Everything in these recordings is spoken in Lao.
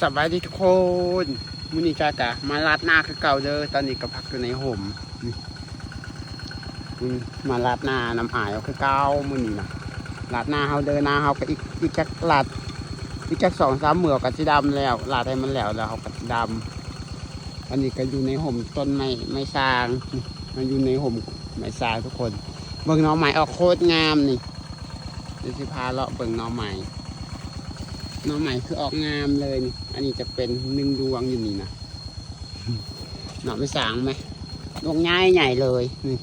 ສະບາຍດີທຸກຄົນ ມື້ນີ້ຈ້ອຍກະມາລາດນາຄືເກົ່າເດີ. ຕອນນີ້ກະພັກຢູ່ໃນຮົ່ມ ນີ້ ອືມ ມາລາດນານຳອ້າຍເອົາຄືເກົ່າມື້ນີ້ນະ. ລາດນາເຮົາເດີ ນາເຮົາກະອີກ ອີກຈັກລາດ ອີກຈັກສອງສາມມື້ກະຊິດຳແລ້ວ. ລາດໃຫ້ມັນແລ້ວ ແລ້ວເຮົາກະຊິດຳ. ອັນນີ້ກະຢູ່ໃນຮົ່ມຕົ້ນໄມ້ ໄມ້ຊາງ ມາຢູ່ໃນຮົ່ມໄມ້ຊາງທຸກຄົນ. ເບິ່ງໜໍ່ໄມ້ອອກໂຄດງາມນີ້. ດຽວຊິພາເລາະເບິ່ງໜໍ່ໄມ້ ໜໍ່ໄມ້ຄືອອກງາມເລີຍນີ້. ອັນນີ້ຈະເປັນໜຶ່ງດວງຢູ່ນີ້ນະ ໜໍ່ໄມ້ຊາງແມະ ດວງໃຫຍ່ໆເລີຍນີ້.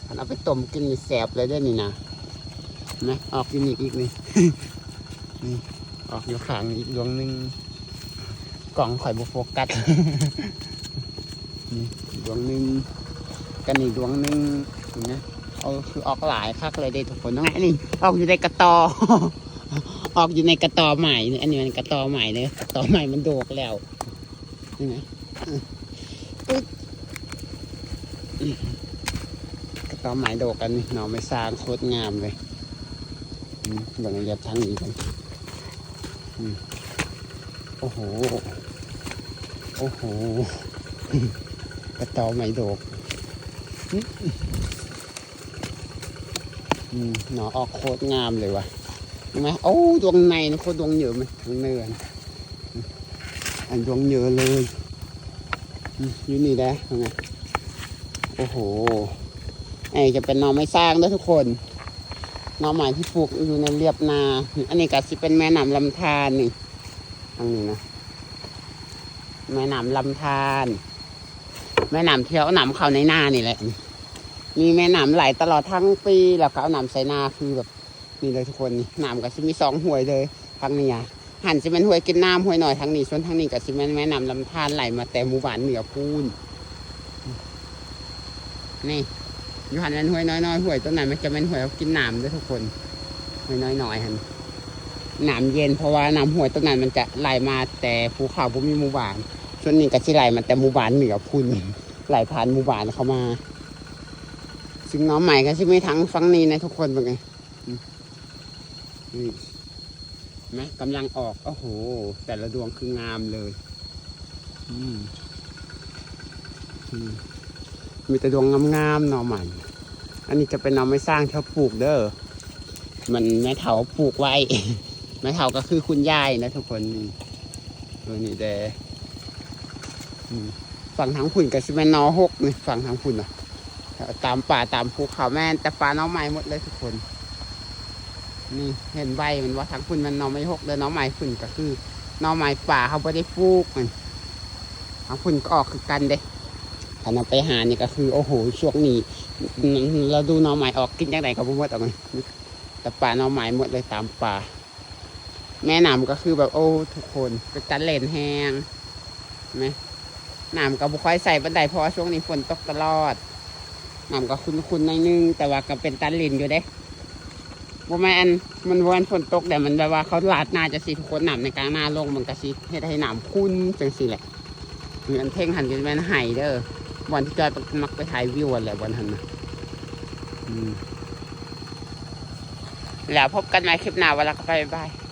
ຄັນເອົາໄປຕົ້ມກິນນີ້ແຊບເລີຍເດ້ນີ້ນະ. ເຫັນໄໝ ອອກຢູ່ນີ້ອີກນີ້ ນີ້ ອອກຢູ່ຂ້າງນີ້ອີກດວງໜຶ່ງ. ກ້ອງຂ້ອຍບໍ່ໂຟກັສ ນີ້ດວງໜຶ່ງ ກັບນີ້ດວງໜຶ່ງ. ເຫັນໄໝ ເອົາ ຄືອອກຫຼາຍຄັກເລີຍເດ້ທຸກຄົນ. ນີ້ ອອກຢູ່ໃນກະຕໍ ອອກຢູ່ໃນກະຕໍໄມ້ນີ້. ອັນນີ້ມັນກະຕໍໄມ້ເດີ ກະຕໍໄມ້ມັນໂດກແລ້ວ. ນີ້ນະ ອຶ ກະຕໍໄມ້ໂດກ. ອັນນີ້ໜໍ່ໄມ້ຊາງໂຄດງາມເລີຍ. ອືມ ເບິ່ງລຽບທາງນີ້ກັນ. ອືມ ໂອ້ໂຫ ໂອ້ໂຫ ກະຕໍໄມ້ໂດກ. ອືມ ອືມ ໜໍ່ອອກໂຄດງາມເລີຍວ່າ. ເຫັນໄໝ ໂອ້ ດວງໃຫຍ່ນະ ໂຄດດວງເຫຍີ້ມາທາງເນີນ. ອັນດວງເຫຍີ້ເລີຍ ອືມ ຢູ່ນີ້ແຫຼະ. ເຫັນໄໝ ໂອ້ໂຫ ອັນນີ້ຈະເປັນໜໍ່ໄມ້ຊາງເດີທຸກຄົນ ໜໍ່ໄມ້ທີ່ປູກຢູ່ໃນລຽບນາ. ອັນນີ້ກະຊິເປັນແມ່ນ້ຳລຳທານນີ້ ທາງນີ້ນະ ແມ່ນ້ຳລຳທານ ແມ່ນ້ຳທີ່ເອົານ້ຳເຂົ້າໃນນານີ້ແຫຼະ. ມີແມ່ນ້ຳໄຫຼຕະຫຼອດທັງປີ ແລ້ວກະເອົານ້ຳໃສ່ນາ ຄືແບບ ນີ້ເລີຍທຸກຄົນ. ນີ້ ນ້ຳກະຊິມີສອງຫ້ວຍເລີຍທາງນີ້ອະ. ຫັ້ນຊິແມ່ນຫ້ວຍກິນນ້ຳ ຫ້ວຍນ້ອຍທາງນີ້. ສ່ວນທາງນີ້ກະຊິແມ່ນແມ່ນ້ຳລຳທານໄຫຼມາແຕ່ໝູ່ບ້ານເໜືອພຸ້ນ. ນີ້ ຢູ່ຫັ້ນແມ່ນຫ້ວຍນ້ອຍໆ ຫ້ວຍໂຕນັ້ນມັນຈະແມ່ນຫ້ວຍເອົາກິນນ້ຳເດີທຸກຄົນ ຫ້ວຍນ້ອຍໆຫັ້ນ. ນ້ຳເຢັນ ເພາະວ່ານ້ຳຫ້ວຍໂຕນັ້ນມັນຈະໄຫຼມາແຕ່ພູເຂົາ ບໍ່ມີໝູ່ບ້ານ. ສ່ວນນີ້ກະຊິໄຫຼມາແຕ່ໝູ່ບ້ານເໜືອພຸ້ນ ໄຫຼຜ່ານໝູ່ບ້ານເຂົ້າມາ. ຊຶ່ງໜໍ່ໄມ້ກະຊິມີທັງຝັ່ງນີ້ນະທຸກຄົນ ເບິ່ງ ນີ້ ນີ້ ເຫັນໄໝ ກຳລັງອອກ. ໂອ້ໂຫ ແຕ່ລະດວງຄືງາມເລີຍ. ອືມ ອືມ ມີແຕ່ດວງງາມໆ ໜໍ່ໄມ້. ອັນນີ້ຈະເປັນໜໍ່ໄມ້ຊາງທີ່ເຮົາປູກເດີ ມັນແມ່ເຖົ້າປູກໄວ້. ແມ່ເຖົ້າກະຄືຄຸນຍາຍນະທຸກຄົນ. ນີ້ ເບິ່ງນີ້ແດ່. ອືມ ຝັ່ງທາງພຸ້ນກະຊິແມ່ນໜໍ່ຫົກນີ້ ຝັ່ງທາງພຸ້ນນະ ຕາມປ່າຕາມພູເຂົາ ແມ່ນແຕ່ປ່າໜໍ່ໄມ້ໝົດເລີຍທຸກຄົນ. ນີ້ ເຫັນໃບມັນບໍ່ ທາງພຸ້ນແມ່ນໜໍ່ໄມ້ຫົກເດີ ໜໍ່ໄມ້ພຸ້ນກະຄືໜໍ່ໄມ້ປ່າ ເຮົາບໍ່ໄດ້ປູກ. ທາງພຸ້ນກະອອກຄືກັນເດ້. ຄັນເຮົາໄປຫານີ້ກະຄື ໂອ້ໂຫ ຊ່ວງນີ້ລະດູໜໍ່ໄມ້ອອກ ກິນຈັ່ງໃດກະບໍ່ໝົດ. ເອົາ ແຕ່ປ່າໜໍ່ໄມ້ໝົດເລີຍ ຕາມປ່າ. ແມ່ນ້ຳກະຄືແບບ ໂອ້ ທຸກຄົນ ເປັນຕາຫຼິ້ນແຮງ ແມ່ ນ້ຳກະບໍ່ຄ່ອຍໃສປານໃດ ເພາະວ່າຊ່ວງນີ້ຝົນຕົກຕະຫຼອດ. ນ້ຳກະຂຸ່ນໆໜ້ອຍໜຶ່ງ ແຕ່ວ່າກະເປັນຕາຫຼິ້ນຢູ່ເດ້. ບໍ່ແມ່ນ ມັນບໍ່ແມ່ນຝົນຕົກແດ ມັນແບບວ່າເຂົາລາດນາຈັ່ງຊີ້ທຸກຄົນ ນ້ຳໃນກາງນາລົງ ມັນກະຊິເຮັດໃຫ້ນ້ຳຂຸ່ນຈັ່ງຊີ້ແຫຼະ. ອັນເທິງຫັ້ນກະແມ່ນໄຮ່ເດີ ບ່ອນທີ່ຈ້ອຍມັກໄປຖ່າຍວິວຫັ້ນແຫຼະ ບ່ອນຫັ້ນນະ. ອືມ ແລ້ວພົບກັນໃໝ່ຄລິບໜ້າ ວ່າແລ້ວກະບາຍບາຍ.